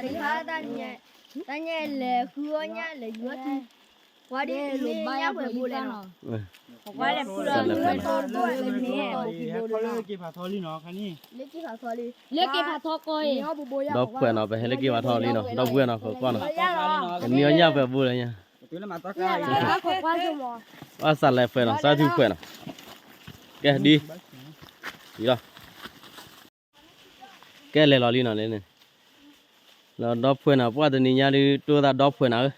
တၢ်ညါ, တၢ်ညါလဲၤဃုအီၣ်ညၣ်လဲၤယူၤအီၣ်ထံ, ပှၤဒ်န့ၣ်ညၣ်ပှဲၤဘိလဲၣ်နီၤ, ပှၤလဲၤဃုလီၤ လၢက့ၤဖးထီလံနီၤ, လၢက့ၤဖးထီကီၢ်အံၤ, ဒီဖှဲးနီၤ ပဟဲလၢက့ၤဖးထီလံနီၤ, ဒီပုၢ်ဝဲၢ်နီၤ ကကွၢ်နီၤ, ကနံၤအီၣ်ညၣ်ပှဲၤဘိလၢညါ, ဘၣ်စးလဲၤဖှဲးနီၤ စးထူဖှဲးနီၤ, ကဲဒ်, လီၤ, ကဲလဲၤလီၤလံနီၤ, လၢဒီဖှဲးနီၤ ပှၢ်တနံၤညါဒုး တိၢ်သးဒီဖှဲးနီၤဧၢ,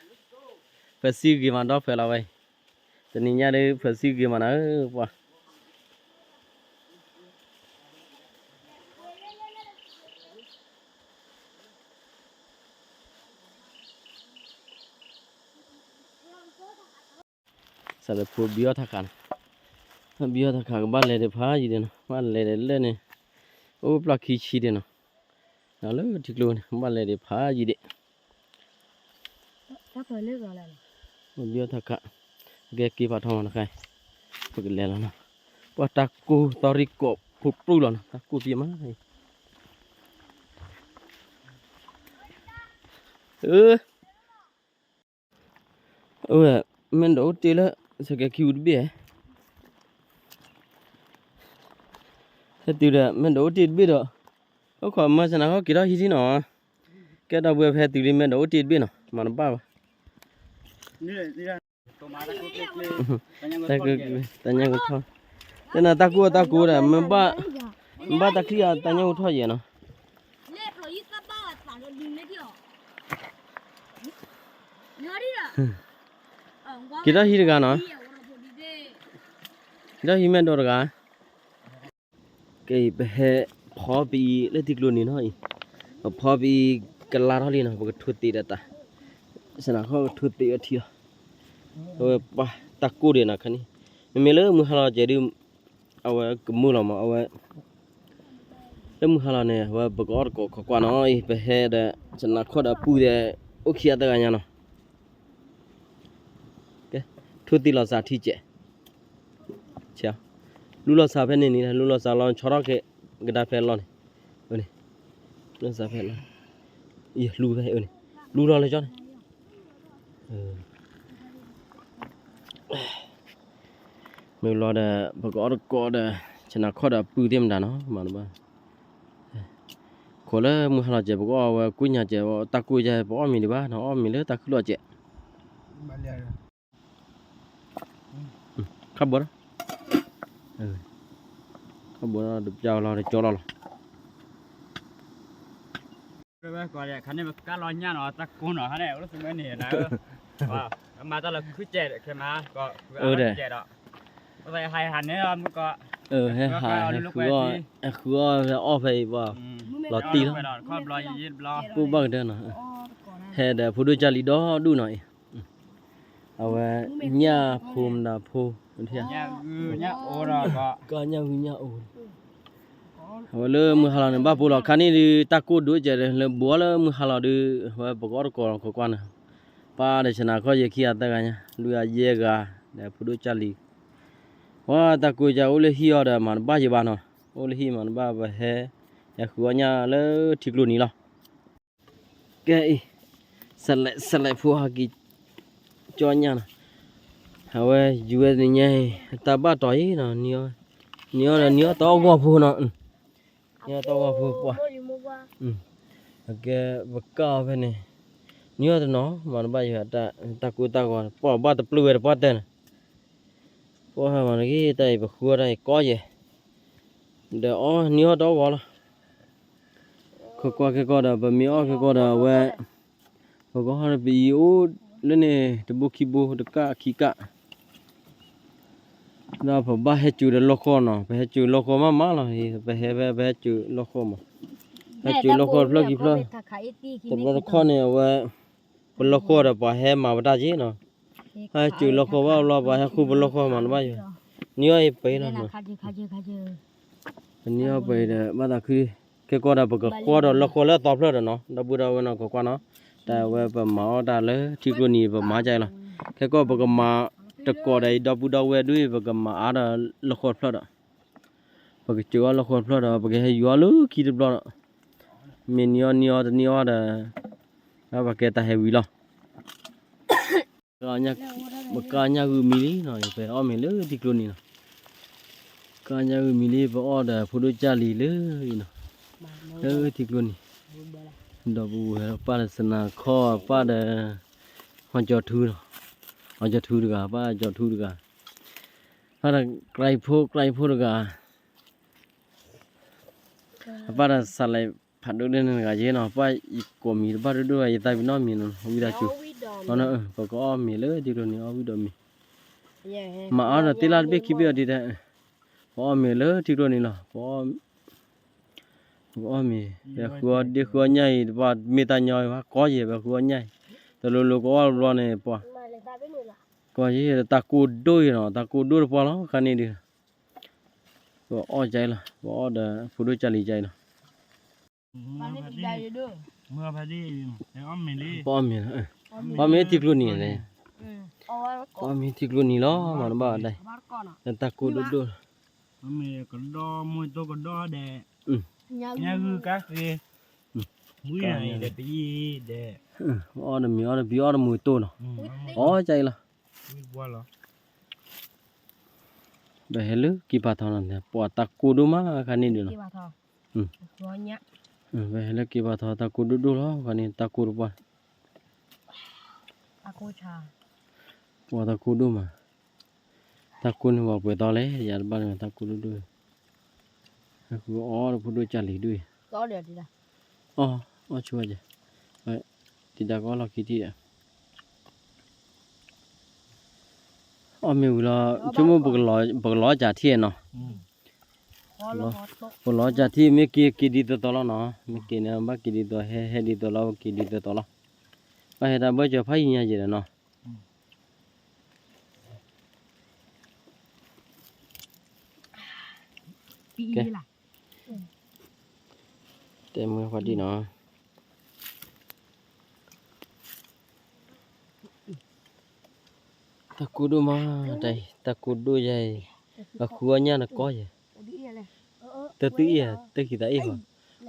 ဖဲစံဂ့ၤမးဒီဖှဲးလီၤဝဲ, တနံၤညါဒုး ဖဲစံဂ့ၤမးနီၤဧၢ ပှၢ် စးလဲၤဖိဘံအီၣ်ထးခးနီၤ, ဘံအီၣ်ထးခးကဘၣ်လဲၤဒံးဖးယံၤဒံးနီၤ, ဘၣ်လဲၤဒံးလၢန့ၣ်, အိၣ်ပျၢ်ခံဆံဒံးနီၤ, ဒီးလၢထံကျိန့ၣ် ဘၣ်လဲၤဒံးဖးယံၤဒံး, ဘံအီၣ်ထးခး, ကဲက့ၤဖးထီမးတခါ, ပကလဲၤလီၤနီၤ, ပှၢ်တၢ်ကိၢ်သီရံၣ်ကိးဖိပြူၣ်လီၤနီၤ, တၢ်ကိၢ်ပံမး, အၢ အဝဲ မ့ၢ်ဒိးအိၣ်တ့ၢ်လၢ စကဲခံပူၤတဘ့ၣ်, ဟဲတုၤဒီး မ့ၢ်ဒိးအိၣ်တ့ၢ်တဘ့ၣ်ဒီး, အိၣ်ခိးမၢစနၢခီၣ်က့ၤထီၣ်ဟံးထံနီၤ, ကဲဒီပုၢ်ဝဲၢ် ဖဲတုၤလံ မ့ၢ်ဒိးအိၣ်တ့ၢ်တဘ့ၣ်နီၤ မၤတဘၣ်ဘၣ် တၢ်ညါကထီၣ်, တၢ်ညါကထီၣ်, တနၤတၢ်ကိၢ်တၢ်ကိၢ်ဒီး မ့ၢ်ဘၣ်တၢ်ချံအတၢ်ညါကထီၣ်ယဲၢ်နီၤ, က့ၤထီၣ်ဟံးတဂၤနီၤ, က့ၤထီၣ်ဟံးမ့ၢ်ဒိးတဂၤ ကဲအံၤ ပဟဲဖီပအံၤလၢထံကျိနံၤနီၤအံၤ, ပဖီပအံၤကလါထီၣ်လံနီၤ ပကထိသ့ဒီးတၢ်, စနၢခီၣ်ကထိသ့ဝဲထံလီၤ, အဝဲပှၤတၢ်ကိၢ်ဒံးနီၤခါန့ၣ်, မ့မ့ၢ်လၢမုၢ်ဟါလီၤစဲးဒုး, အဝဲကမုာ်လီၤမး အဝဲ, လၢမုၢ်ဟါလီၤန့ၣ် အဝဲပကအီၣ်တကိးခိးကွၢ်နီၤအံၤ ပဟဲဒီး စနၢခီၣ်ဒီးပုၢ်သဲး အိၣ်ခံဂၤသၢဂၤညါနီၤ ကဲ, ထိၣ်သံလီၤစှၤထံကဲး, လူလီၤစှၤဖဲန့ၣ်န့ၣ် လူလီၤစှၤလီၤဆီထီၣ်က့ၤ ကဒါဖဲလီၢ်န့ၣ်, လူလီၤစှၤဖဲလီၢ်, လူဖဲန့ၣ်, လူလီၤလၢကၠီန့ၣ်, မ့ၢ်လီၤဒီး ပကအီၣ်တကိးဒီး ဆနၢခီၣ်ဒီးပုၢ်သ့ၣ်မတၤနီၤ မၤတဘၣ် ခိးလၢမုၢ်ဟါလီၤစဲး ပကအီၣ်ဝဲကွံာ်ညါစဲး တၢ်ကိၢ်ယဲၢ် ပအီၣ်မ့ၤဒံးဘၣ်နီၤ အီၣ်မ့ၤလၢတၢ်ခုၣ်လီၤစဲး, ခါဘီဒီး, ခါဘီဒီး တပျၢ်လီၤ တကၠီလီၤလီၤ. ခါန့ၣ် ပကလီၤညၣ်နီၤ တၢ်ကိၢ်နီၤ ခါန့ၣ် အိၣ်လၢသုမ့ၢ်န့ၣ် မၤတၢ်လီၤခုကဲး ခဲမး ကီး ဟဲဟးန့ၣ် ဟဲဃုအီၣ် ဟဲဃုအီၣ်ဖဲအီၣ်ဖဲအံၤဘၣ်, လီၤတံၢ်လီၤ, ကိၢ်ဘၣ်ကတၢၢ်နီၤ, ဟဲဒီးဖိဒိၣ်ကၢ်လံၤဒီဒူၣ်နီၤအံၤ, အဝဲ ညၣ်ဖိမတၤဖိ, ကီၢ်ညၣ်ဂုၤညၣ်အိၣ်, အဝဲလၢမုၢ်ဟါလီၤန့ၣ် ဘၣ်ပိာ်လီၤခါန့ၣ်ဒုး တၢ်ကိၢ်ဒိၣ်ကဲးဒီး လၢဘူးအီၤလၢမုၢ်ဟါလီၤဒုး အဝဲပကအီၣ်တကိးလီၤ ခိးကွၢ်န့ၣ်, ပၢ်ဒီးဆနၢခီၣ်ယဲၢ်ခံဂၤသၢဂၤညါ လွံၢ်ဂၤယဲၢ်ဂၤ ဒီးဖိဒိၣ်ကၢ်လံၤ, ပှၤတၢ်ကိၢ်ကၢ်အိၣ်လၢဟံၣ်အီၤဒီး မၤတဘၣ်ယံၤဘၣ်နီၤ, အိၣ်လၢဟံၣ်မၤတဘၣ် ပဟဲ ဟဲဃုအီၣ်ညၣ်လၢထံကျိနံၤလီၤ. ကဲအံၤ စလဲး စလဲးဖိဟဲက့ၤ ကၠီညၣ်နီၤ, အဝဲယူၤဝဲတနံၤညါအံၤ တၢ်ဘၣ်တီၤအံၤနီၤ, နံၤအီၤဒီးနံၤအီၤတအီၣ်ဂီၢ်ဖိနီၤ, နံၤအီၤတအီၣ်ဂီၢ်ဖိပှၢ်, ကဲ ပကၢ်အီၤဖဲန့ၣ်, နံၤအီၤတနီၤ မၤတဘၣ်ယံၤ တၢ်ကိၢ်တၢ်ဂီၤ ပှၢ်ဘၣ်တပျုၢ်ဝဲတပှၢ်တၢၢ်န့ၣ်, ပှၢ်မၤတဂ့ၤ တၢ်အံၤပဃုအီၣ်တၢ်အံၤကီယဲၢ် ဒီးအီၣ်နံၤအီၤတအီၣ်ဂီၢ်လီၤ. ခဲကီၢ်ခဲကီၢ်ဒီး ပမ့ၢ်အီၣ်ခဲကီၢ်ဒီး အဝဲ ပကအီၣ်ပအံၤအိၣ်လၢန့ၣ် တဘိခံဘိ တကၢ်ခံကၢ်, ဒီးပဘၣ်ဟဲစၢၤဒီးလီၢ်ဃီနီၤ, ပဟဲစၢၤလီၢ်ဃီမးမးလီၤ, ပဟဲဖဲ ပဟဲစၢၤလီၢ်ဃီမး, ဟဲစၢၤလီၢ်ဃီတဖျၢၣ်ခံဖျၢၣ်, တဘျီတခီၣ်န့ၣ် အဝဲ ပလီၢ်ဃီဒီးပှၤဟဲမၤပတၢ်က့နီၤ, ဟဲစၢၤလီၢ်ဃီဘၣ်ဘျီ ပှၤဟဲဃုပလီၢ်ဃီမၤတဘၣ်ယံၤ, နံၤအီၤအံၤပှဲၤလီၤနီၤ, ပနံၤအီၤပှဲၤဒီး ဘၣ်သးခု ခဲကီၢ်ဒီးပကဃီဒီးလီၢ်ဃီလၢအသီဖျၢၣ်ဒီးနီၤ, ဒီပုၢ်ဒီဝဲၢ်နီၤ ခိးကွၢ်နီၤ, တၢ်ဝဲပမၤအီၣ်တၢ်လၢထံကျိနံၤ ပမၤကၢအံၤလီၤ, ခဲကီၢ်ပကမၤတကိးဒီးအံၤ ဒီပုၢ်ဒီဝဲၢ်ဒ်အံၤ ပကမၤအါဒီးလီၢ်ဃီတဖျၢၣ်ဒီး, ပကစၢၤအီၣ်လီၢ်ဃီတဖျၢၣ်ဒီး ပကဟဲယူၤအီၣ်လၢခံတဘျီဒီး, မ့ၢ်နံၤအီၤနံၤအီၤတနံၤအီၤဒီး ပကဲတၢ်ဟဲဝံၤလီၤ. ပကညၣ်ဂုာ်မံလံနီၤ, ပအီၣ်မ့ၤလၢထံကျိနံၤလီၤ. ကညၣ်ဂုာ်မံလံ ပအီၣ်ဒီးဖိဒိၣ်ကၢ်လံၤလၢအံၤနီၤ, လၢထံကျိနံၤ, ဒီးပဝဲပၢ်ဒီးစနၤခီၣ် ပၢ်ဒီး ဟီၣ်ကၠီထူနီၤ, ဟီၣ်ကၠီထူတဂၤ ပၢ်ကၠီထူတဂၤ, ပၢ်ဒီးကြၢးဖိကြၢးဖိတဂၤ အပၢ်ဒီးစးလဲးဖးဒိၣ်ဒ်န့ၣ်တဂၤယဲနီၤ, ပှၤယကိးမံၤတဘၣ်ဒိၣ်ဒိၣ် ယသးပ့ၤနီၣ်မံၤနီၤ ဝံသးစူၤ, ပကအီၣ်မ့ၤလၢထံကျိနံၤ အီၣ်ဝံၣ်ဒီးမ့ၤ, မၤအီၣ်ဒီးတ့လၢတဘ့ၣ်ခံဘ့ၣ်အီၤဒ်တဲ, ပအီၣ်မ့ၤလၢထံကျိနံၤလီၤ, ပအီၣ်မ့ၤ, ပဃုအီၣ်ဒ့ဃုအီၣ်ညၣ်အံၤ တပှၢ်မ့ၢ်တၢ်ညီအံၤဘၣ် ကီယဲၢ် ပဃုအီၣ်ညၣ်အံၤ, တလိၤလိၤကအီၣ်တဘျီန့ၣ် ပှၤ, ကီယဲၢ် တၢ်ကိၢ်ဒိၣ်အံၤနီၤ တၢ်ကိၢ်ဒိၣ်တပှၢ်လီၤ ခါန့ၣ်ဒုး ပအီၣ်ကၢအံၤလီၤ ပအီၣ်ဒီးဖိဒိၣ်ကၢ်လံၤကၢအံၤလီၤ, ပအီၣ်မ့ၤလီၤ, ပအီၣ်မ့ၤထံကျိနံၤန့ၣ်, ပအီၣ်မ့ၤထံကျိနံၤလီၤ မၤတဘၣ်ဒၣ်, တၢ်ကိၢ်ဒိၣ်ဒိၣ်လီၤ, ကဒီမ့ၢ်တိၢ်ကဒီဒီး, ညၣ်ဂုၢ်ကါဃ့, ဝံၤဒီး, အီၣ်တမံၤအီၣ်တဘံၤအီၣ်တမူၤတိၢ်နီၤ, အီၣ်ကၢအံၤလီၤ ပဟဲလၢက့ၤပာ်ထီၣ်နီၤ ပှၤတၢ်ကိၢ်ဒိၣ်မးခါန့ၣ်ဒုးနီၤ, ပဟဲလၢက့ၤပာ်ထီၣ်တၢ်ကိၢ်ဒိၣ်ဒိၣ်လီၤ ခါန့ၣ် တၢ်ကိၢ်တပှၢ်, ပှၤတၢ်ကိၢ်ဒိၣ်မး, တၢ်ကိၢ်န့ၣ်ပှၤပှဲၤသီလဲၣ် ယၤတဘၣ်န့ၣ် တၢ်ကိၢ်ဒိၣ်ဒိၣ်, ဟဲဃုအီၣ်ဒီးဖိဒိၣ်ကၢ်လံၤဒုး, အီၣ်, အီၣ်ဆိဝဲ, တံၤဒါကအီၣ်လီၢ်ခံထံၣ်ဒီး အီၣ်မ့ၢ်ဝံၤလီၤ ဆိကမိၣ် ပကလီၤစၢ်ထံၣ်နီၤ, ပလီၤစၢ်ထံၣ် မ့ၢ်က့ၤက့ၤဒ်သိးသိးလီၤနီၤ မ့ၢ်က့ၤန့ၣ် ဘၣ်က့ၤဒ်သိး ဟဲဟဲဒ်သိးလီၤ က့ၤဒ်သိးသိးလီၤ, ဘၣ်ဟဲတၢ်ဘၢၣ်စၢၤဖးယံၤညါယဲၢ်ဒီးနီၤ တဲမုၢ်ဖးဒံၣ်နီၤ, တၢ်ကိၢ်ဒိၣ်မး, တၢ်ကိၢ်ဒိၣ်ယဲၢ်အံၤ, အဃုအီၣ်ညၣ်နကီယဲၢ်, တသုအ့ၣ်, တဃံးသးအ့ၣ်ဘၣ်,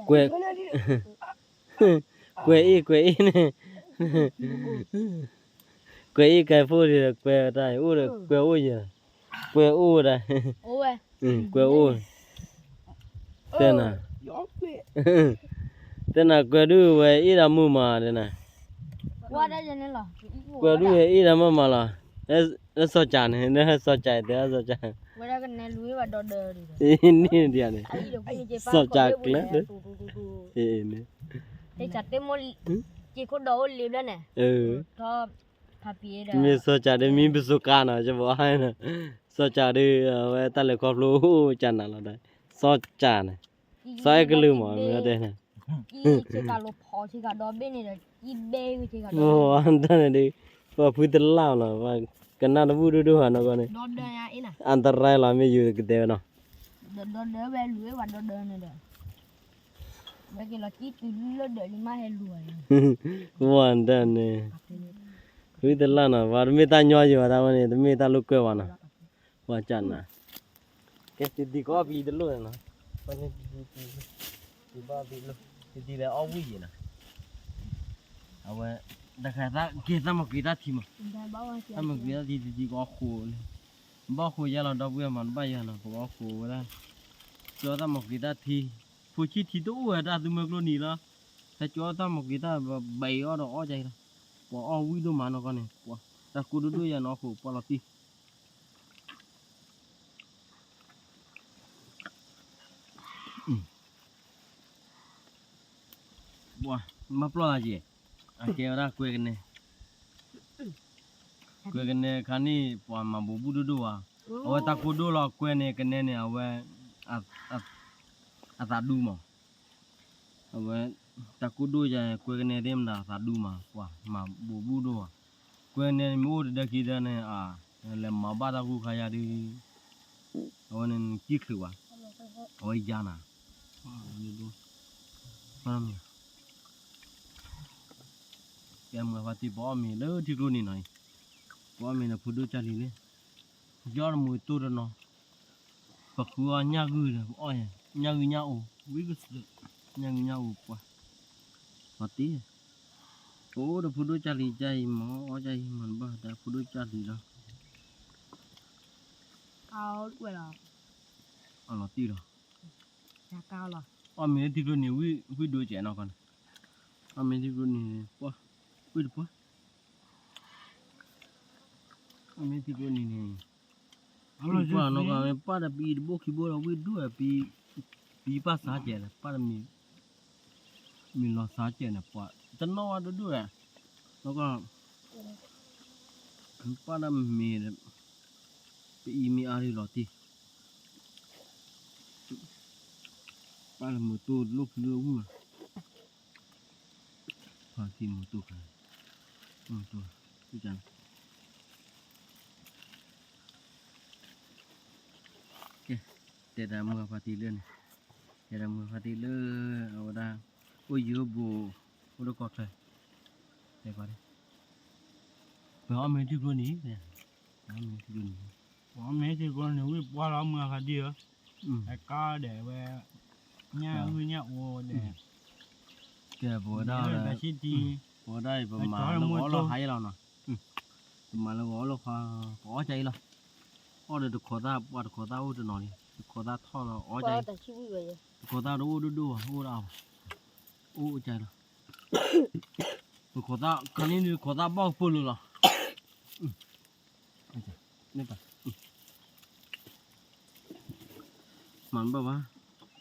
ကွဲး, ကွဲးအ့ၣ်ကွဲးအ့ၣ်န့ၣ် ကွဲးအ့ၣ်ကဲဖိဒံးဒီး ကွဲးတၢ်အိၣ်ဒီး ကွဲးအိၣ်ယဲၢ်, ကွဲးအိၣ်ဒၣ်, ကွဲးအိၣ်, တဲနၤ, တဲနၤ ကွဲးဒုးဝဲအ့ၣ်ဒၣ်မုာ်မး တဲနၤ, ကွဲးဒုးဝဲအ့ၣ်ဒၣ်မုာ်မးလီၤ, လၢစီၤကၢ်န့ၣ် လၢစီၤကၢ်တဲစီၤကၢ်, န့ၣ်ဒ်န့ၣ်, စီၤကၢ်ကျဲ, န့ၣ် က့ခိၣ်ဒီးအိၣ်လ့ဘျီန့ၣ်, မ့ၢ်စီၤကၢ်ဒီးမံပစိၤကါနီၤ ကဘီ, စီၤကၢ်ဒီး အဝဲတၢ်လဲၤခီဖျိအိၣ်ကၢ်နၤလီၤဒီး, စီၤကၢ်န့ၣ်, စီၤအဲၣ်ကလုၢ်မး မ့ၢ်တဲန့ၣ်, တၢ်န့ၣ်ဒုး, ပှၤဖုတလၢ်နီၤ, ကနၣ်တဘူၣ်ဒိၣ်ဒိၣ်ဟးနီၢ်ကီၢ်န့ၣ်, အတရၢလီၤ မ့ၢ်ယိၤကတဲဝဲနီၤ ဝဲဒၣ်န့ၣ်, ဖုတလၢ်နီၤ ပှၤတမ့ၢ်တၢ်ညီယံၤဘၣ် တၢ်ဝဲန့ၣ် တမ့ၢ်တၢ်လိာ်ကွဲဘၣ်နီၤ, ပှၤကၢ်နၤ, ကဲတံၤဒံးကအီၣ်ပျံၤတလိၣ်န့ၣ်နီၤ, တံၤဒံး, တံၤဒံးလဲၤအီၣ်ဝံၣ်ယဲၢ်နီၤ, အဝဲ, တၢ်က့ၤသၣ်မီၤက့ၤတၢ်ထံမး, တၢ်မီၤက့ၤတၢ်ထံတံၤဒံးကအီၣ်ဃိးလံ, ဘၣ်ဃိးယဲၢ်လီၤ ဒီပုၢ်ဝဲၢ်မၤတဘၣ်ယဲၢ်နီၤ ပကအီၣ်ဃိးဝဲဒၣ်, ကၠီတၢ်မီၤက့ၤတၢ်ထံ, ဖိဆံၣ်ထံတအိၣ်ဝဲတၢ်သုမၢကျိနံၤလီၤ, ဟဲကၠီတၢ်မီၤက့ၤတၢ်ဘဲအီၣ်ဒီးအီၣ်ကၢအံၤလီၤ, ပှၤအီၣ်ဝံၣ်ဒိၣ်မးနီၢ်ကီၢ်န့ၣ်, တၢ်ကိၢ်ဒိၣ်ဒိၣ်ယဲၢ်နီၤအဃိ ပှၤလီၤတံၢ် ပှၤမၤပျီၢ်သးက့ၤ, အကဲဝဲဒၣ်ကွဲကနဲ, ကွဲကနဲခါန့ၣ် ပှၤမၤဘူးဘူးဒိၣ်ဒိၣ်ဘၣ်, အဝဲတၢ်ကိၢ်ဒိၣ်လီၤကွဲန့ၣ် ကနဲန့ၣ် အဝဲ, အသးဒူမး, အဝဲ, တၢ်ကိၢ်ဒိၣ်ယဲၢ်ကွဲကနဲသ့ၣ်မတၤ အသးဒူမး ပှၤမၤဘူးဘူးဒိၣ်ဘၣ်, ကွဲကနဲန့ၣ် မ့ၢ်အိၣ်တဒၢခံဒၢန့ၣ် အ, လဲၤမၤဘၣ်တၢ်ကူၣ်ခါယါဒုး အဝဲန့ၣ် နကံၣ်ချုးဘၣ်, အဝဲယါနၤ, ကဲမုၢ်ဖါတံၢ် ပအီၣ်မ့ၤလၢထံကျိနံၤနီၤအံၤ, ပအီၣ်မ့ၤလၢဖိဒိၣ်ကၢ်လံၤလံ, ယီၢ်တမူၤတိၢ်တနီၤ, ပဃုအီၣ်ညၣ်ဂုၢ်ဒီး ပအီၣ်ညၣ်ဂုၢ်ညၣ်အိၣ်, ဝံကစၢၢ်, ညၣ်ဂုၢ်ညၣ်အိၣ်ပှၤ, ပှၤတ့ ပအိၣ်ဒီးဖိဒိၣ်ကၢ်လံၤကၢ်အံၤမး, အီၣ်ကၢ်အံၤမး နဘၣ်တၢ်ဖိဒိၣ်ကၢ်လံၤလီၤ. အဝဲလီၤ, အလီၤတံၢ်လီၤ. အီၣ်မ့ၤထံကျိန့ၣ် ဝံၣ်ဒိကဲးနီၢ်ကီၢ်န့ၣ်, အီၣ်မ့ၤထံကျိန့ၣ် ပှၢ်, ဝံၣ်တပှၢ်, အီၣ်မ့ၤထံကျိန့ၣ်န့ၣ်, ဝံၣ်တပှၢ်နီၢ်ကီၢ် ပၢ်ဒီးပအံၤတဘိခံဘိဒီးဝံၣ်ဒိၣ်ဝဲ, ပအံၤပၢ်စါကဲးလီၤ, ပၢ်တမ့ၢ် မ့ၢ်လီၤစါကဲးန့ၣ် ပှၤတနီၣ်ဝဲတဒိၣ်ဝဲ, နီၢ်ကီၢ်, ပၢ်ဒီးမ့ၢ် ပအံၤမ့ၢ်အါဒုးလီၤတံၢ်, ပၢ်လၢမုၢ်တိၢ်လိၣ်ဖုလၢဝံၣ်မး, ဖါတံၢ်မုၢ်တိၢ်ခါ, မုၢ်တိၢ်, ကဲ, တဲတၢ်မုၢ်ဖါတံၢ်လၢန့ၣ်, တဲတၢ်မုၢ်ဖါတံၢ်လၢ အဝဲဒၣ် အိၣ်ယံၤအိၣ်ဘူး, အိၣ်လၢကီၢ်ချၢ, တဲပှၤ, ပအီၣ်မ့ၤထံကျိန့ၣ်, ပအီၣ်မ့ၤထံကျိန့ၣ်, ပအီၣ်မ့ၤထံကျိန့ၣ် ဝံၣ်ပှၢ်လီၤမုၢ်ဖါတံၢ်ဧၢ, ဟဲကါဒီးဝဲ, ညၣ်အုၣ်ညၣ်အိၣ်ဒီး, ကဲပဝဲဒၣ်, ပဝဲဒၣ်အံၤ ပမၤလၢဂီၤလီၤဟါအံၤလီၤနီၤ, ပမၤလၢဂီၤလီၤဟါ, ပအီၣ်ကၢ်အံၤလီၤ, အီၣ်ဒီးတခိးသၣ်, ပှၤတခိးသၣ်အိၣ်တနီၤလံ, တခိးသၣ်ထီၣ်လီၤအီၣ်ကၢ်အံၤ, တခိးသၣ်တအိၣ်ဒိၣ်ဒိၣ်ဘၣ်, အိၣ်ဒၣ်အါဘၣ်, အိၣ်ကၢ်အံၤလီၤ, တခိးသၣ်ခါန့ၣ် တခိးသၣ်ဘီၣ်ကပၢၢ်လၢာ်လီၤ, မၤဘၣ်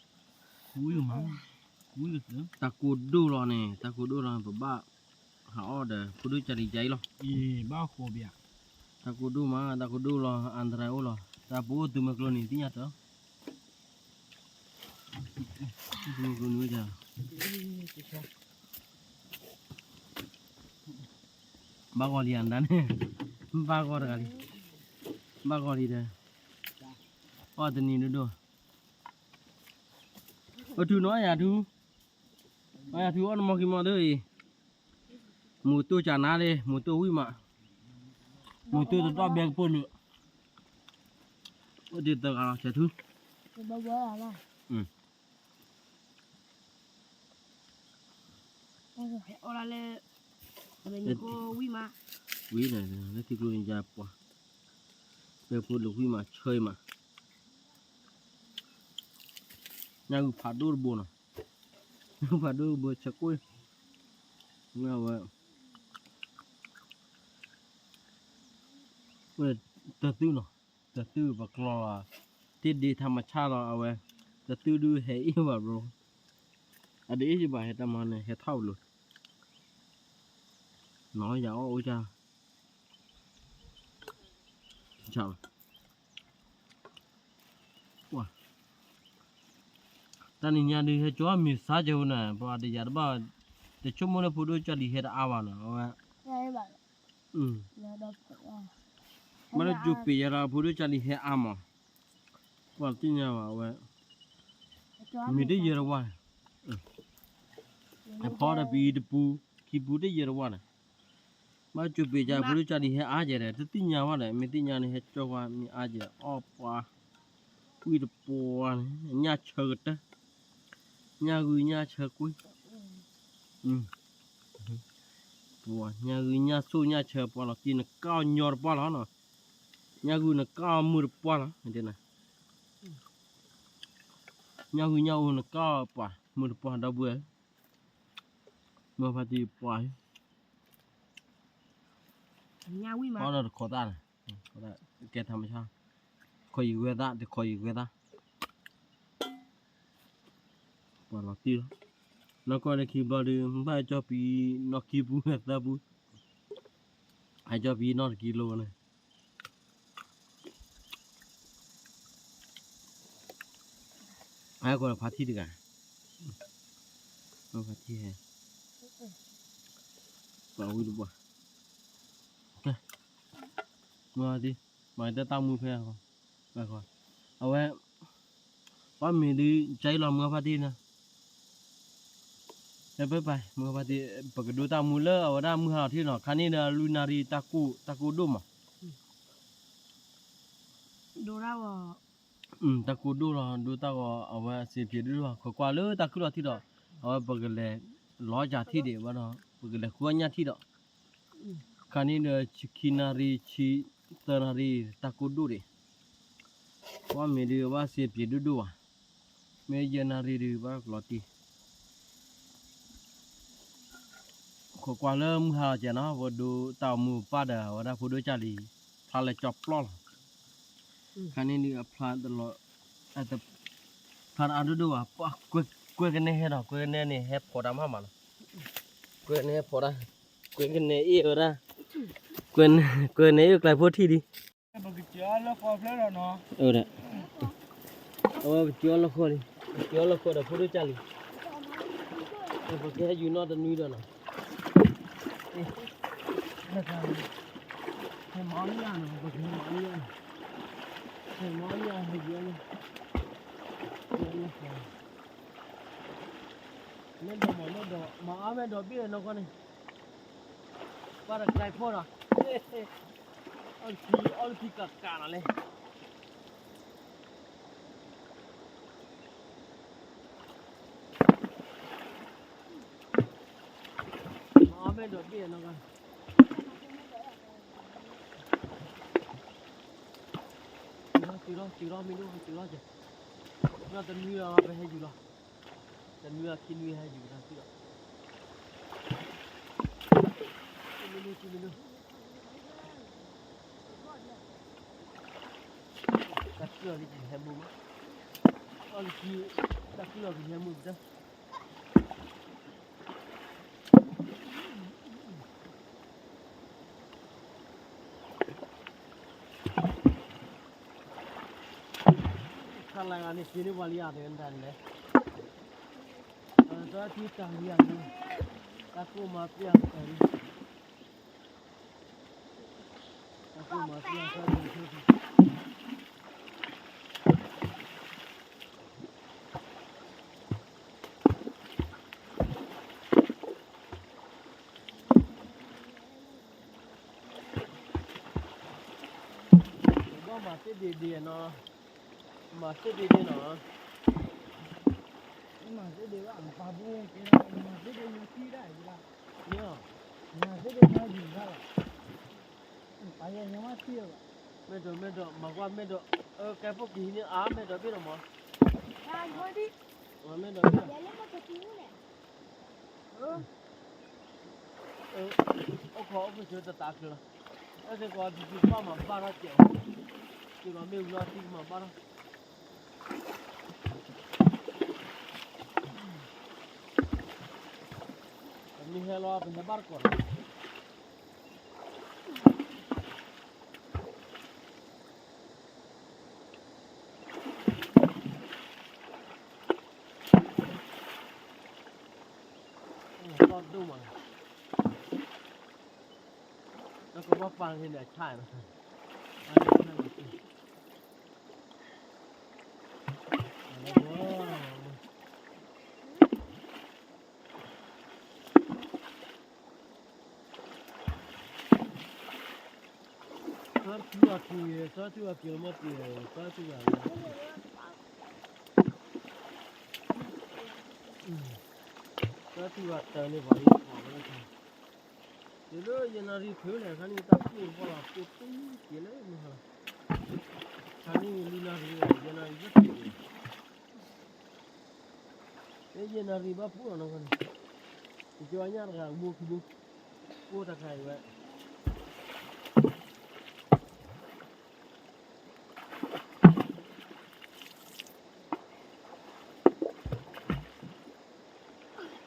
ဘၣ်, တၢ်ကိၢ်ဒိၣ်လီၤန့ၣ်, တၢ်ကိၢ်ဒိၣ်လီၤ ပဘၣ်ဟးအီၣ်ဒီး ဖိဒိၣ်ကၢ်လံၤကၢ်အံၤလီၤ, တၢ်ကိၢ်ဒိၣ်မး, တၢ်ကိၢ်ဒိၣ်လီၤ အန္တရာယ်အိၣ်လီၤ, တၢ်ပအိၣ်သုးမုၢ်ကျိၤန့ၣ် သ့ၣ်ညါတၢ် ဘၣ်ဂီၤလံဧါန့ၣ်, ဘၣ်ဂီၤတဂၤလံ, ဘၣ်ဂီၤလံဒီး, အီၣ်တနံၤဒိၣ်ဒိၣ်, အထူနီၤယၤထူ, ယၤထူအီၣ်နမီၢ်ကံမီၢ်ဒၢအံၤ, မူတူၢ်ကနါလံ, မူတူၢ်ဝံၣ်မး, မူတူၢ်တတီၢ်ဘဲကပိၢ်လၢာ်, အိၣ်ဒံးသၢဂၤလီၤ ဆဲးထူ ဝံၤန့ၣ် လၢထံကျိန့ၣ်ယါပှၤ, ဘဲဖိလၢဝံၣ်မး ဆၢအံၤမး, ညၣ်ဂုၢ်ဖးဒိၣ်တဘိနီၤ, ညၣ်ဂုၢ်ဖးဒိၣ်တဘိ ဆၢကွံာ်, ဝဲ တသုနီၤ, တသုပကျီလီၤ, တ့ၢ်ဒ့ထါမဆါလီၤ အဝဲ, တသုဒုးဟဲအ့ၣ်ဘၣ်ဘျီ, အဒ့အ့ၣ်ဘၣ်ဟဲတၢ်မၤန့ၣ် ဟဲထီၣ်ဘျီ, နီၤယၤအီၣ်အိၣ်ကၢ် တၢ်နံၤညါဒုးဟဲကၠီမ့ၢ်စါကဲဝဲန့ၣ် ပှၤတယၤတဘၣ်, တဆိကမိၣ်လၢဖိဒိၣ်ကၢ်လံၤဟဲတအါဘၣ်နီၤ အဝဲ, ဘၣ်လၢကၠိပ့ၤယၤလီၤ ဖိဒိၣ်ကၢ်လံၤဟဲအါမး, ပှၤတသ့ၣ်ညါဘၣ်အဝဲ, မ့ၢ်တယဲၢ်တဝၢ်, အဖီဒီးပအံၤတပူ, ခံပူတယဲၢ်တဝၢ်န့ၣ် ဘၣ်ကၠိပ့ၤယၤ ဖိဒိၣ်ကၢ်လံၤဟဲအါကဲဒီး တသ့ၣ်ညါဘၣ်ဒီး မ့ၢ်သ့ၣ်ညါန့ၣ် ဟဲကၠီကွၢ်မ့ၢ်အါကဲ အီၣ်ပှၤ, ဝံၣ်တပှၢ်န့ၣ် ညၣ်ဆၢကတၢၢ်, ညၣ်ဂုၢ်ညၣ်ဆၢကွံာ်, ပှၤညၣ်ဂုၢ်ညၣ်ဆိၣ်ညၣ်ဆၢပှၤလီၤက့ၤနကၢ်အီၣ်ညီတပှၢ်လီၤနီၤ, ညၣ်ဂုၢ်နကၢ်အီၣ်မုၢ်တပှၢ်လီၤ, ညၣ်ဂုၢ်ညၣ်အိၣ်နကၢ်အီၣ်ပှၤမုၢ်တပှၢ်ဒီပုၢ်ဝဲၢ်, မ့ၢ်ဖါတံၢ်ပှၤ အီၣ်ဒီးတခိးသၣ်န့ၣ်, ကဲထါမဆါ, တခိးယံၤဂဲၤသၣ် တခိးယံၤဂဲၤသၣ်, ပှၤလီၤတံၢ်လီၤ, နီၢ်ကီၢ်လၢခံဘျီဒုး ဘၣ်ဟဲကၠီပံနီၢ်ခံပူသၢပူ, ဟဲကၠီပံနီၢ်တကံလိန့ၣ် ဟဲကွၢ်ဖါထံတဂၤ, ဖါထံဟဲ, ပှၤဝံၣ်တပှၢ်, မၤတၢ်တၢ်မူဖဲ, အဝဲ, ပှၤမ့ၢ်ဒုး ကၠီလီၤမုၢ်ဖါတံၢ်န့ၣ် ပပာ်မုၢ်ဖါတံၢ် ပကဒိတၢ်မူလၢအဝဲဒၣ်မုၢ်ဟါလီၤထံနီၤ ခါန့ၣ်ဒီးလွံၢ်နၣ်ရံၣ် တၢ်ကိၢ်ဒိၣ်မး တၢ်ကိၢ်ဒိၣ်လီၤ ဒိတၢ်ဂီၤ အဝဲစ့ဖံးဒိၣ်လီၤ ခိးကွၢ်လၢတၢ်ခုၣ်လီၤထံဒီး အဝဲပကလဲၤလီၤကၢ်ထံၣ်ဒံးဘၣ်ဒီး ပကလဲၤဃုအီၣ်ညၣ်ထံၣ်ဒီး, ခါန့ၣ်ဒီး ဆံခံနၣ်ရံၣ် ဆံသၢနၣ်ရံၣ် တၢ်ကိၢ်ဒိၣ်ဒံး, ပှၢ်မ့ၢ်ဒုးဘၣ်စ့ပျံၤဒိၣ်ဒိၣ်ဘၣ်, မ့ၢ်ယဲၢ်နၣ်ရံၣ်ဒုးဘၣ်ကလီၤတံၢ် ခိးကွၢ်လၢမုၢ်ဟါလီၤကဲနီၤ ပဒိတၢ်အိၣ်မူပၢ်ဒီး အဝဲဒၣ်ဖိဒိၣ်ကၢ်လံၤ ဖျါလၢကၠီပျီလီၤ. ခါန့ၣ်ဒုးအဖျါတလီၤ, ဖျါတအါဒိၣ်ဒိၣ်ဘၣ်, ကွဲကနဲဟဲဒီး ကွဲကနဲန့ၣ် ဟဲဖိးတၢ်မးမးလီၤ. ကွဲကနဲဟဲဖိးတၢ်, ကွဲကနဲအ့ၣ်ဝဲဒၣ်, ကွဲကနဲအ့ၣ်ကျဲဖိထံၣ်ဒံး ပကစၢၤအီၤလၢဃီဖျၢၣ်ဒီးနီၤ, အဝဲပစၢၤအီၤလၢဃီလံ, ပစၢၤအီၤလၢဃီဒီးဖိဒိၣ်ကၢ်လံၤ, ပကဟဲယူၤနီတနွံဒီးနီၤ, ဟဲမၤအီၣ်ညၣ်နီၤ, ပကဟဲမၤအီၣ်ညၣ်, ဟဲမၤအီၣ်ညၣ်, ဟဲယူၤအီၣ်ညၣ်, မ့ၢ်ဒိးမၤ, မ့ၢ်ဒိးမၤအီၣ်မ့ၢ်ဒီးဘ့ၣ်နီၢ်ကီၢ်န့ၣ်, ပှၤတကျဲဖိနီၤ, အီၣ်လၢခံ, အီၣ်လၢခံကးကးနီၤလဲၣ်. မၤအီၣ်မ့ၢ်ဒီးဘ့ၣ်နီၢ်ကီၢ်, တုၤထီၣ်, တုၤထီၣ်, တုၤထီၣ်မ့ၢ်ဒိၣ်, တုၤထီၣ်ကဲ, နီၢ်တနွံလီၤ ပဟဲယူၤလီၤ, တနွံလီၤခံနွံဟဲယူၤကဒီးတုၤလီၤ, မ့ၢ်ဒိၣ်, မ့ၢ်ဒိၣ်, တၢ်ကုၢ်အီၤလံကဟဲမုာ်မး, အီၣ်လၢခံ, တၢ်ကုၢ်အီၤကဟဲမုာ်ကတၢၢ် ခါလၢဂၤန့ၣ် စ့န့ၢ်ပှၤလံဧါ တဂၤန့ၣ်လဲၣ်, တၢ်ထံတၢ်လံဧါန့ၣ်, တၢ်ကိၢ်မၤပျၢ်တၢ်လံ, တၢ်ကိၢ်မၤပျၢ်တၢ်လံ ဘၣ်မၤသ့ဒ့ဒ့နီၤ, မၤသ့ဒ့ဒ့နီၤ, မၤသ့ဒ့ဘၣ် ပာ်ဘိကဲ မၤသ့ဒ့ယထံၣ်ဒၣ်ယလၢ, မၤသ့ဒ့မၤယူၤဒၣ်လီၤ, ပာ်ယဲၢ်ညါမ့ၢ်ထံၣ်လီၤ, မ့ၢ်ဒီး မ့ၢ်ဒီး မၤကွၢ်မ့ၢ်ဒီး, ကဲဖိက့ၤဟံးန့ၢ်အါ မ့ၢ်ဒီးဘ့ၣ်နီၤမး, မ့ၢ်ဒီးဘ့ၣ် အိၣ်ခိးအိၣ်ခိးစၢၤတတးကျၢၤလီၤ, အဲၣ်စ့ၢ်ကီးဒ်ပၢ်မၤဘၣ်ထီၣ်စဲး, စ့ၢ်ကီးမ့ၢ်ဝံၤလီၤထံကမၤဘၣ်ထီၣ်, ပမ့ၢ်ဟဲလီၤ ပဟဲဘၣ်တကိးလီၤ. လီၤဒိၣ်မး, နကဘၣ်ပာ်က့ၤန့ၣ်အဆၣ်, သၢထူအက့ၤ, သၢထူအက့ၤလီၤမ့ၢ်တ့ၢ်, သၢထူအက့ၤ, သၢထူအတၢ်န့ၣ်ပှၤလံ, တုၤလၢယနၣ်ရံၣ်ဖုးန့ၣ် ခါန့ၣ်တၢ်ကိၢ်ဖီလီၤပိာ်တူၢ်က့ၤလၢမုၢ်ဟါလီၤ, ခါန့ၣ်လွံၢ်နၣ်ရံၣ်, ယနၣ်ရံၣ်ဘၣ်ဖုးန့ၣ်, ယနၣ်ရံၣ်ဘၣ်ဖုးလီၤနီၢ်ကီၢ်န့ၣ်, ယကၠီညၣ်တဂၤဘိခံဘိ, ကိၢ်တၢ်ခါအံၤဝဲ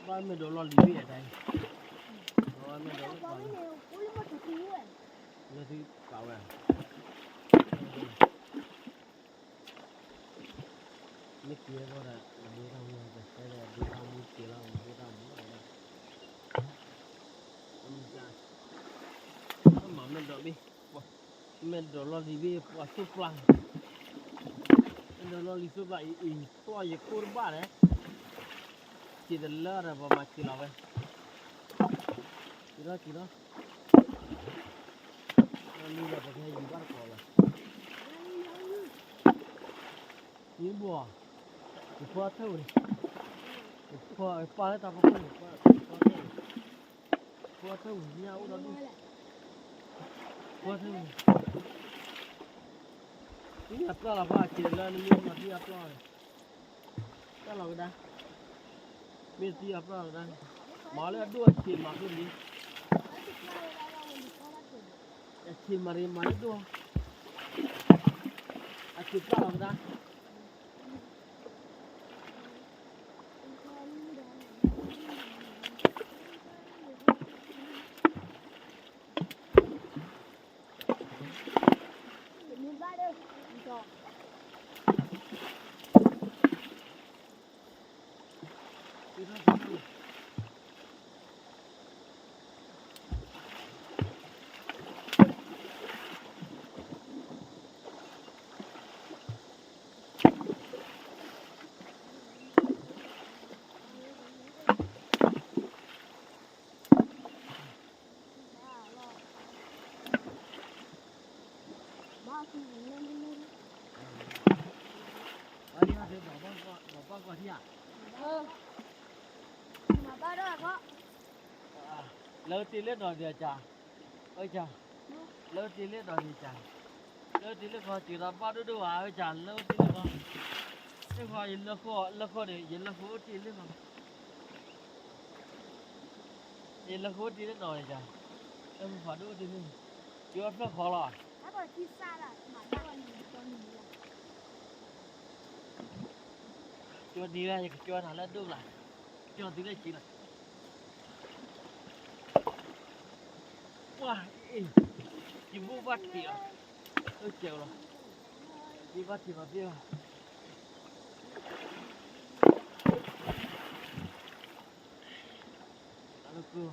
ဘၣ်မ့ၢ်ဒိးလီၢ်လံၤဘ့ၣ်အတၢ်အံၤ, ဘၣ်မ့ၢ်ဒိးလီၢ်လံၤဘ့ၣ်, လၢသုကးဝဲ, မ့ၢ်က့ၤဝဲဒီး နဒိတၢ်မူ, နဒိတၢ်မူက့ၤလီၤ နဒိတၢ်မူဝဲဒၣ်, မ့ၢ်ဒိးလီၢ်လံၤဘ့ၣ်, ပှၤ, မ့ၢ်ဒိးလီၢ်လံၤဘ့ၣ်ပှၤသိၣ်ပျၢ်, မ့ၢ်ဒိးလီၢ်လံၤသိၣ်ပျၢ်အံၤ အံၤ တီၢ်ယကိၢ်တဘၣ်လဲၣ်, စံးတလၢဒီးပှၤမၤစံးလီၤဝဲ, စံးထီၣ်စံးထီၣ်, လီၤလံၤဒီး ပကဟဲယူၤဘၣ်တကိးလီၤ, မ့ၢ်ဘှီ, ယဖီအထၢၣ်ဝဲန့ၣ်, ယဖီပာ်လၢတၢ်ဖီခိၣ်န့ၣ်, ယဖီအထၢၣ်ဝဲန့ၣ် ပှၤထၢဝံၤ မ့ၢ်အအိၣ်ဒီးဒိၣ်, ပှၤထၢဝံၤ, မ့ၢ်အပျၢ်လီၤ ပှၤအစဲးလၢနမ့ၢ်မၤသံအပျၢ်, ပျၢ်လီၤကဒါ, မ့ၢ်သံအပျၢ်လီၤကဒါ, မၤလၢအဒိၣ်အစဲးမၤဒိၣ်လံ, အစဲးမၤရံမၤလၢဒိၣ်, အစဲးပျၢ်လီၤကဒါ. လၢတ့လၢနီၢ်ဒံးအကၢ်, အကၢ်, လၢတ့လၢနီၢ်ဒံးအကၢ်, လၢတ့လၢနီၢ်ဒံးအကၢ်, လၢတ့လၢခီ စံးဒီးဘၣ်ဒိၣ်ဒိၣ်ဘၣ် အကၢ်, လၢတ့လၢခီ, လၢခီ ယလၢဃိ လၢဃိန့ၣ် ယလၢဃိအိၣ်တ့လၢခီ, ယလၢဃိအိၣ်တ့လၢနီၢ်ဒံးအကၢ်, လၢမုၢ်ဖးဒိၣ်အိၣ်တ့လၢ, ကၠီဖျၢၣ်ဃီလီၤ. ကၠီနံၤဝဲ ယကကၠီနၤလၢဒိၣ်ကလါ, ကၠီသုလၢဆံးလီၤ. ပှၤအံၤ, ယဘိၣ်ဘၣ်ထံးလီၤ, အိၣ်စဲးလီၤ, ဘိၣ်ဘၣ်ထံးမၤသ့လီၤ. အလၢကိၢ်,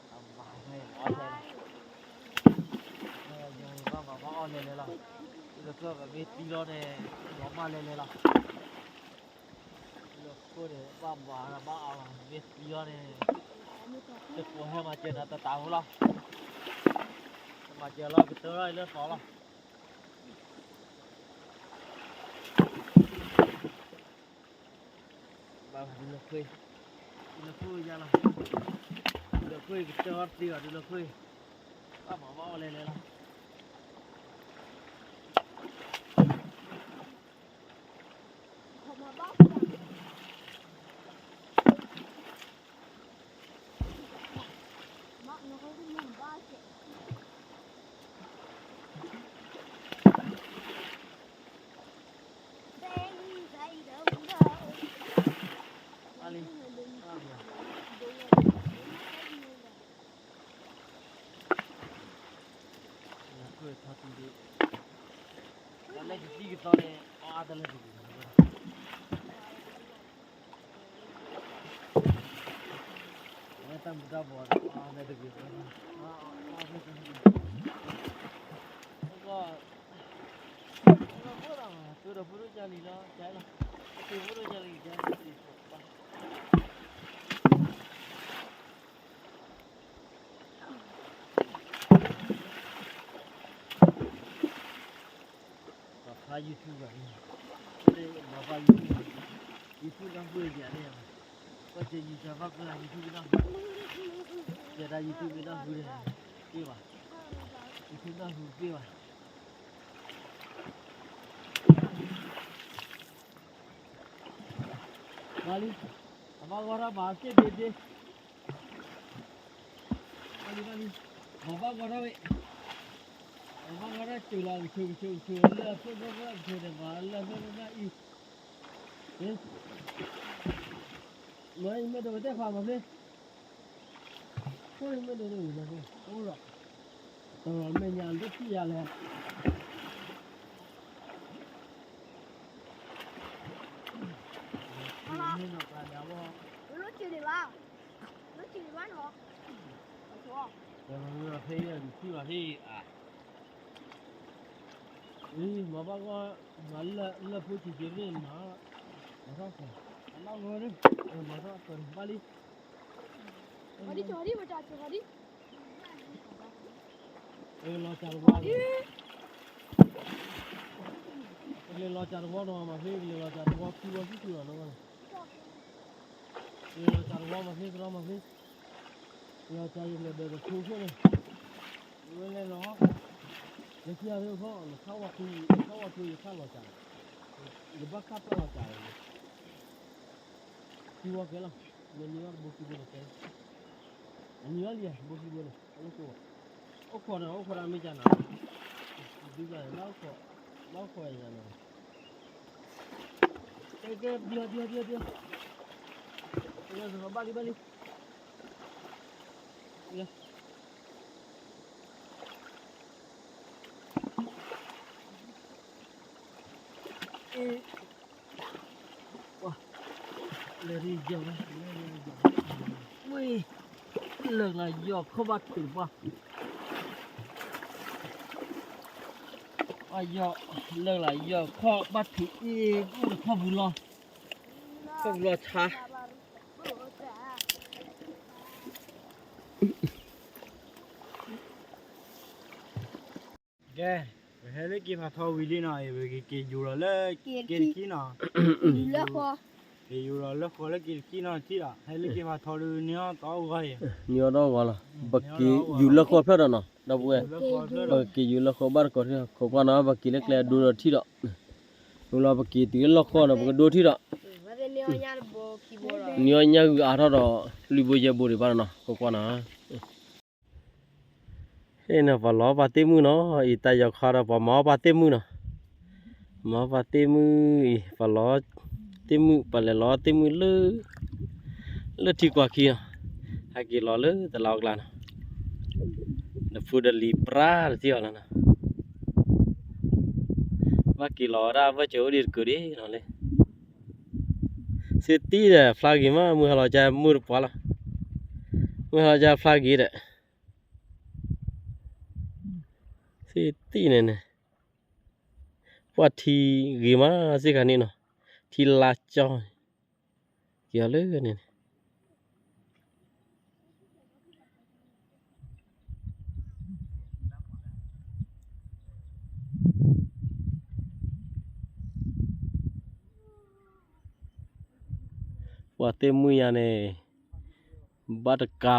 အမၤဖဲအီၣ်လဲၣ်လီၤ, ဘၣ်မၤဘၣ်အီၣ်လဲၣ်လဲၣ်လီၤ, လၢကိၢ်ပမ့ၢ်သံလီၤန့ၣ်, မၤဘၣ်လဲၣ်လဲၣ်လီၤ. လၢခိၣ်န့ၣ် ဘၣ်မၤဘၣ်အီၣ်လီၤ, မ့ၢ်သံလီၤန့ၣ်, တကိးဟဲမၤစၢၤနၤတတးဖိလီၤ, မၤစၢၤလီၤ ကတၢၢ်လီၤလၢသီလီၤ. ဘၣ်ဒုးလၢခွ့, ဒုးလၢခွ့ယါလီၤ, ဒုးလၢခွ့ကတၢၢ်အီၣ်သ့ဘၣ် ဒုးလၢခွ့, ဘၣ်မၤဘၣ်အီၣ်လဲၣ်လဲၣ်လီၤ. လၢတသံကသီန့ၣ် အါတလၢတဂ့ၤ, လၢတၢ်မူၤတၢ်ဘှီးန့ၣ် အါတလၢတဂ့ၤ, အါတလၢတဂ့ၤ, သုးဒီးဖိဒိၣ်ကၢ်လံလီၤ, ကၢ်လီၤ, သုးဖိဒိၣ်ကၢ်လံ, ကၢ်လီၤ. ပှၤဖး YouTube ဘၣ်န့ၣ်, မၤဘၣ် YouTube, YouTube နၢ်ဟူယၤန့ၣ်, ကွၢ်စၢၤ YouTube ဘၣ်ကွၢ် YouTube နၢ်ဟူ, ယဲဒၣ် YouTube မ့ၢ်နၢ်ဟူန့ၣ်, တ့ၢ်ဘၣ်, YouTube နၢ်ဟူတ့ၢ်ဘၣ်. ဘၣ်လံ, အဘၣ်ဂီၢ်ထီၣ်မၤစ့ၢ်ဒ့ဒ့, ဘၣ်လံဘၣ်လံ, မၤဘၣ်ဂီၢ်ထီၣ်ဝဲ, မၤဘၣ်ဂီၢ်ထီၣ်စၢၤလီၤ ကဆိးကဆိးကဆိး လၢအဖျၢၣ်ဖျၢၣ်ဖျၢၣ်ကဆိးန့ၣ် မၤလၢအဖျၢၣ်ဖျၢၣ်ဖျၢၣ်အံၤ, မ့ၢ်မ့ၢ်ဒိးဝဲတဲခွါမၤဖဲ ခိၣ်မ့ၢ်ဒိးတဝံၤလီၤ, အိၣ်လီၤ, တလီၤမဲာ်ညါလၢထံၣ်ယၤလဲၣ်, မ့ၢ်နီၢ်ပှၤလၢအဂီၢ်, လၢထံၣ်လံဘၣ်, လၢထံၣ်လံဘၣ်နီၤ, တလီၤမဲာ်ဖဲယၤလံထံၣ်ဘၣ်ဖဲအံၤ, အံၤ မၤဘၣ်ဂီၢ်, မၤလၢလၢဖိဆံးဆံးမ့ၢ်မၤ, မၤထီၣ်ကီ, အလၢဂီၢ်, မၤထီၣ်ကီဘၣ်လံ, လီၤစၢ်တဝီ, ကလဲၤလီၤစၢ်တဝီနီၤ မၤဖဲ ကလဲၤလီၤစၢ်တဝီ ခံဝီ ဆံၣ်ဆံၣ်လီၤနီၤ, ကလဲၤလီၤစၢ်တဝီမၤဖဲ ကလီမၤဖဲ လီၤစၢ်ယလဲၤဒီးတခိၣ်ခိၣ်န့ၣ်, ဝဲလဲၤလီၤ, ယထံၣ်အရ့ခီ နခါဝါကျိ နခါဝါကျိယခါလီၤစၢ်, ယဘၣ်ခါပာ်လီၤစၢ်, ထံဝါကဲလီၤ, နနံၤအီၤတဘိခံဘိန့ၣ်ကဲ, အနံၤအီၤလံဧါ တဘိခံဘိန့ၣ်, အိၣ်ခိး, အိၣ်ခိးဒီး အိၣ်ခိးဒီးမ့ၢ်ကနၤ, ဒ်ဘၣ်န့ၣ် ဘၣ်အိၣ်ခိး, ဘၣ်အိၣ်ခိးယၤန့ၣ်, ကဲ ကဲ ဒံအီၤ ဒံအီၤ ဒံအီၤ, ဘၣ်လံ ဘၣ်လံ. ဝဲ, လၢာ်လၢယီၤခီၣ်ဘၣ်ထုးပှၢ်, လၢာ်လၢယီၤခီၣ်ဘၣ်ထုးအ့ၣ် အိၣ်ဒီးခီၣ်ပူၤလီၤ, ခီၣ်ပူၤလီၤဆါ. ကဲ, ပဟဲလၢက့ၤဖးထီဝံၤလံနီၤ, ပက့ၤယူၤလီၤလၢက့ၤတခံနီၤ, က့ၤယူၤလီၤလၢဃီလၢက့ၤတခံနီၤ, ထံၣ်ဒီး ဟဲလၢက့ၤဖးထီဒုး နံၤအီၤတအီၣ်ဂီၤအံၤ, နံၤအီၤတအီၣ်ဂီၤလီၤ, ပက့ၤယူၤလၢဃီဖျၢၣ်ဒီးနီၤ, ဒီပုၢ်ဝဲၢ်, ပက့ၤယူၤလၢဃီဘၣ်တကိးထံၣ်, ခိးကွၢ်နီၤ ပက့ၤလၢကျဲဒိဒီးထံၣ်ဒီး, ဝံၤလီၤပက့ၤတုၤလၢလီၢ်ဃီနီၤ ပကဒိထံၣ်ဒီး, နံၤအီၤညါဂုာ်အါထီၣ်ဒီး လွံၢ်ဘိယဲၢ်ဘိဒံးဘၣ်နီၤ, ခိးကွၢ်နီၤ. ဟ့ၣ်နီၤ ပှၤလီၤပှၤသ့ၣ်မုၣ်နီၤ, အံၤတၢ်ယီၤခီဒီး ပှၤမၤအီၣ်ပှၤသ့ၣ်မုၣ်နီၤ, မၤအီၣ်ပှၤသ့ၣ်မုၣ်အံၤ ပှၤလီၤသ့ၣ်မုၣ် ပှၤလဲၤလီၤသ့ၣ်မုၣ်လၢ လၢထံကွၢ်ခံနီၤ, ဟဲက့ၤလီၤလၢတလးအကျါနီၤ, ဒီးဖိဒီးလံၤပြါတထံၣ်အီၤလီၤနီၤ, ဘၣ်က့ၤလီၤဝဲဒၣ်ဘၢၣ်စၢၤအိၣ်ဒံးတကုာ်ဒံးနီၤလံ စ့တံၢ်ဒီး ဖျါဂ့ၤမး မုၢ်ဟါလီၤကၢမုၢ်တပှၢ်လီၤ, မုၢ်ဟါလီၤကၢဖျါဂ့ၤဒီး စ့တံၢ်န့ၣ်န့ၣ် ပှၢ်ထံဂ့ၤမးစ့ၢ်ကီးန့ၣ်နီၤ, ထံလါကၠီန့ၣ် က့ၤအီၤလၢန့ၣ်န့ၣ် ပှၤသ့ၣ်မုၣ်ညါန့ၣ် ဘၣ်တကါ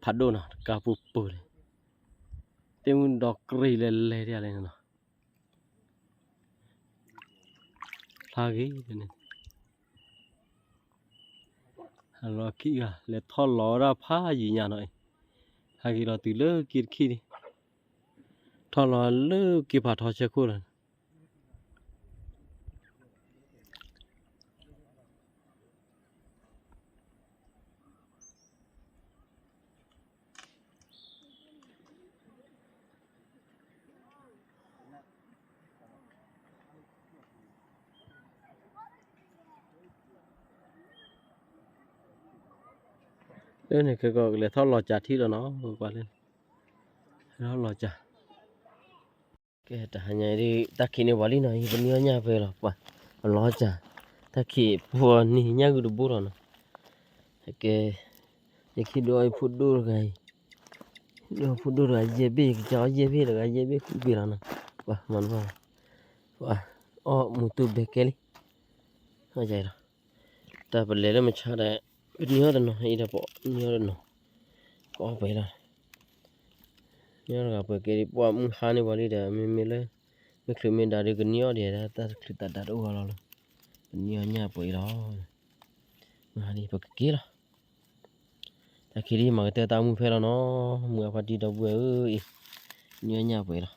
ဖးဒိၣ်နီၤ, တကါပူၤပူၤန့ၣ်, သ့ၣ်မုၣ်ဒီကရံၣ်လဲၤလဲၤဒ်လဲၣ်န့ၣ်နီၤ, ဖျါဂ့ၤန့ၣ်, ဟးလီၤခံဂၤ လဲၤထီၣ်လီၤဝဲဒၣ်ဖးယံၤညါနီၤအံၤ, ဟဲက့ၤလီၤတုၤလၢက့ၤတခံန့ၣ်, ထီၣ်လီၤလၢက့ၤဖးထီဆၢခိၣ်လီၤ. လၢန့ၣ်ကကလဲၤထီၣ်လီၤစှၤထံၣ်လီၤနီၤ, ကွၢ်လၢ ထီၣ်လီၤစှၤ ကဲ တဟါညါအံၤဒ် တၢ်ခံးန့ၢ်ပှၤလံနီၤ, ယပနံၤအီၣ်ညၣ်ဖဲလီၤ, ပှၤအလီၤစှၤ, တၢ်ခံးပှၤနံၤညၣ်ဂုာ်တဘိလီၤနီၤ, ကဲ ယခံဒိၣ်အီၣ်ဖိဒိၣ်တဂၤအံၤ, ဒိၣ်ဖိဒိၣ်တဂၤယဲၢ်ဘ့ၣ်, ယကစၢ်အီၣ်ယဲၢ်ဘ့ၣ်တဂၤယဲၢ်ဘ့ၣ်ဃုဘ့ၣ်လီၤနီၤ, ပှၤမၤတဘၣ်, ပှၤအီၣ်မူတူဘဲကဲလံ, အီၣ်ယၤအံၤလီၤ, တၢ်ပလဲၤလၢမုၢ်ဆါဒီး ပနံၤအီၣ်တနီၤအံၤဒီး ပနံၤအီၣ်တနီၤ, ပအီၣ်ပှဲၤလီၤ နံၤအီၣ်တဂၤပှဲၤကဲဒ် ပှၤမုၢ်ဟါန့ၢ်ပှၤလံဒီး မ့မ့ၢ်လၢ မ့ၢ်ချုးမ့ၢ်ဒါဒီး ကနံၤအီၣ်ဒံးဒၣ် တၢ်တချုးတၢ်ဒါတအိၣ်အါလီၤလီၤ, ပနံၤအီၣ်ညၣ်ပှဲၤအံၤလီၤ, မုၢ်ဟါန့ၣ် ပကက့ၤလီၤ, တၢ်ခံးဒ်မၤကတၢၢ်တၢ်မုၢ်ဖဲလီၤနီၤ, မုၢ်အဖါတံၢ်ဒီပုၢ်ဝဲၢ်ဧၢအံၤ, နံၤအီၣ်ညၣ်ပှဲၤလီၤ.